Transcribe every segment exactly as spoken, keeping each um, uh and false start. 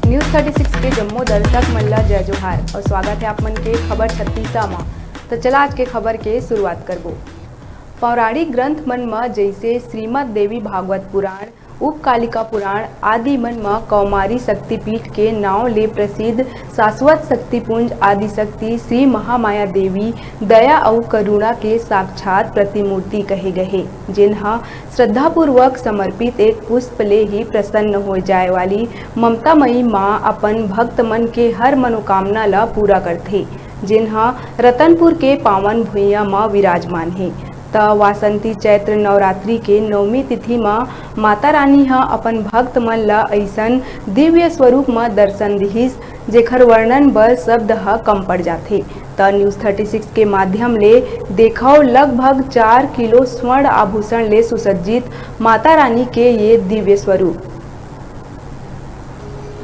News thirty six के जम्मो दर्शक मन ला जय जोहार और स्वागत है आप मन के खबर छत्तीसा मा। तो चला आज के खबर के शुरुआत करबो। पौराणिक ग्रंथ मन म जइसे श्रीमद् देवी भागवत पुराण, उपकालिका पुराण आदि मन म कौमारी शक्तिपीठ के नांव ले प्रसिद्ध शाश्वत शक्तिपुंज आदिशक्ति श्री महामाया देवी दया अउ करुणा के साक्षात प्रतिमूर्ति कहे गए हे, जेन ह श्रद्धापूर्वक समर्पित एक पुष्प ले ही प्रसन्न हो जाए वाली ममतामयी माँ अपन भक्त मन के हर मनोकामना ला पूरा करथे, जेन ह रतनपुर के पावन भुइयां म विराजमान हे। त वासंती चैत्र नवरात्रि के नवमी तिथि म माता रानी ह अपन भक्त मन ल अइसन दिव्य स्वरूप म दर्शन दिहिस, जेखर वर्णन बर शब्द ह कम पड़ जाथे। त न्यूज़ थर्टी सिक्स के माध्यम ले देखव लगभग चार किलो स्वर्ण आभूषण ले सुसज्जित माता रानी के ये दिव्य स्वरूप।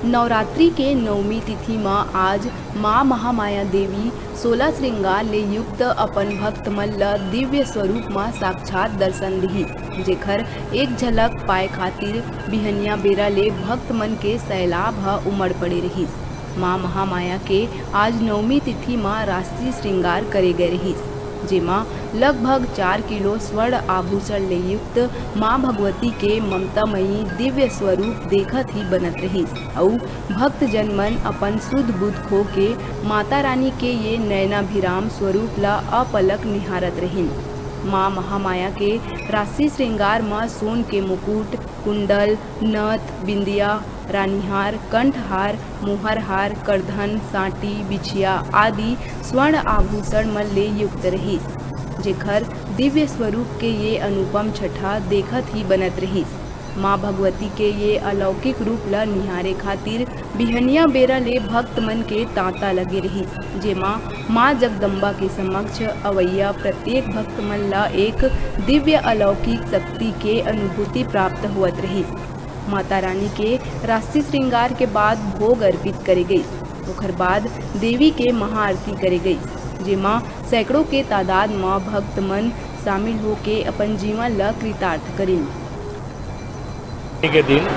नवरात्रि के नवमी तिथि म आज मां महामाया देवी सोलह श्रृंगार ले युक्त अपन भक्त मन ल दिव्य स्वरूप म साक्षात दर्शन दिहिस, जेखर एक झलक पाए खातिर बिहनिया बेरा ले भक्त मन के सैलाब ह उमड़ पड़े रिहिस। मां महामाया के आज नवमी तिथि म राशि श्रृंगार करे गए रिहिस, जेमा लगभग चार किलो स्वर्ण आभूषण ले युक्त मां भगवती के ममतामयी दिव्य स्वरूप देखत ही बनत रिहिस अउ भक्तजन मन अपन सुध बुध खो के माता रानी के ये नयनाभिराम स्वरूप ला अपलक निहारत रहिन। मां महामाया के राशि श्रृंगार म सोन के मुकुट, कुंडल, नथ, बिंदिया, रानीहार, कंठहार, मोहरहार, करधन, सांटी, बिछिया आदि स्वर्ण आभूषण मन ले युक्त रहिस, जेखर दिव्य स्वरूप के ये अनुपम छठा देखत ही बनत रहिस। मां भगवती के ये अलौकिक रूप ल निहारे खातिर बिहनिया बेरा ले भक्त मन के तांता लगे रहिस, जेमा मां जगदम्बा के समक्ष अवैया प्रत्येक भक्त मन ल एक दिव्य अलौकिक शक्ति के अनुभूति प्राप्त होवत रहिस। माता रानी के राशि श्रृंगार के बाद भोग अर्पित करे गइस। ओखर बाद देवी के महाआरती करे गइस, जेमा सैकड़ों के तादाद म भक्त मन शामिल होके अपन जीवन ल कृतार्थ करिन। के दिन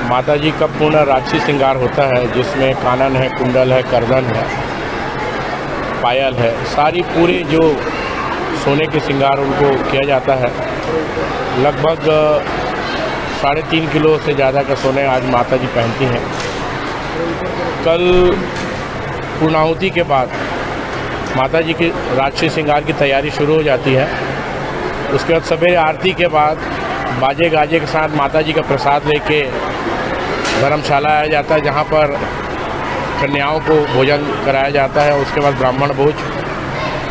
माता जी का पूर्ण राशि श्रृंगार होता है, जिसमें कानन है, कुंडल है, करधन है, पायल है, सारी पूरे जो सोने के श्रृंगार उनको किया जाता है। लगभग, अ, साढ़े तीन किलो से ज़्यादा का सोने आज माता जी पहनती हैं। कल पूर्णाहुति के बाद माता जी की राशि श्रृंगार की तैयारी शुरू हो जाती है। उसके बाद सवेरे आरती के बाद बाजे गाजे के साथ माता जी का प्रसाद लेके धर्मशाला आया जाता है, जहाँ पर कन्याओं को भोजन कराया जाता है। उसके बाद ब्राह्मण भोज,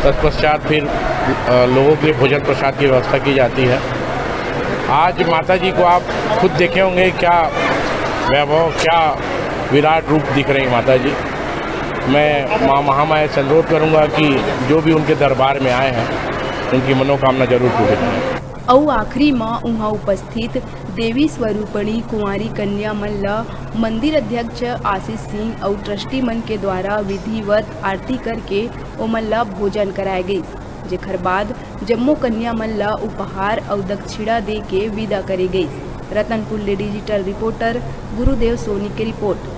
तत्पश्चात फिर, अ, लोगों के लिए भोजन प्रसाद की व्यवस्था की जाती है। आज माता जी को आप खुद देखे होंगे, क्या वैभव, क्या विराट रूप दिख रही माता जी। मैं माँ महामाया से अनुरोध करूँगा कि जो भी उनके दरबार में आए हैं, उनकी मनोकामना जरूर पूरी करें। अउ आखिरी म उहाँ उपस्थित देवी स्वरूपणी कुंवारी कन्या मन ल मंदिर अध्यक्ष आशीष सिंह अउ ट्रस्टी मन के द्वारा विधिवत आरती करके ओमन ल भोजन कराए गइस, जेखर बाद जम्मो कन्या मन ल उपहार अउ दक्षिणा दे के विदा करे गइस। रतनपुर ले डिजिटल रिपोर्टर गुरुदेव सोनी के रिपोर्ट।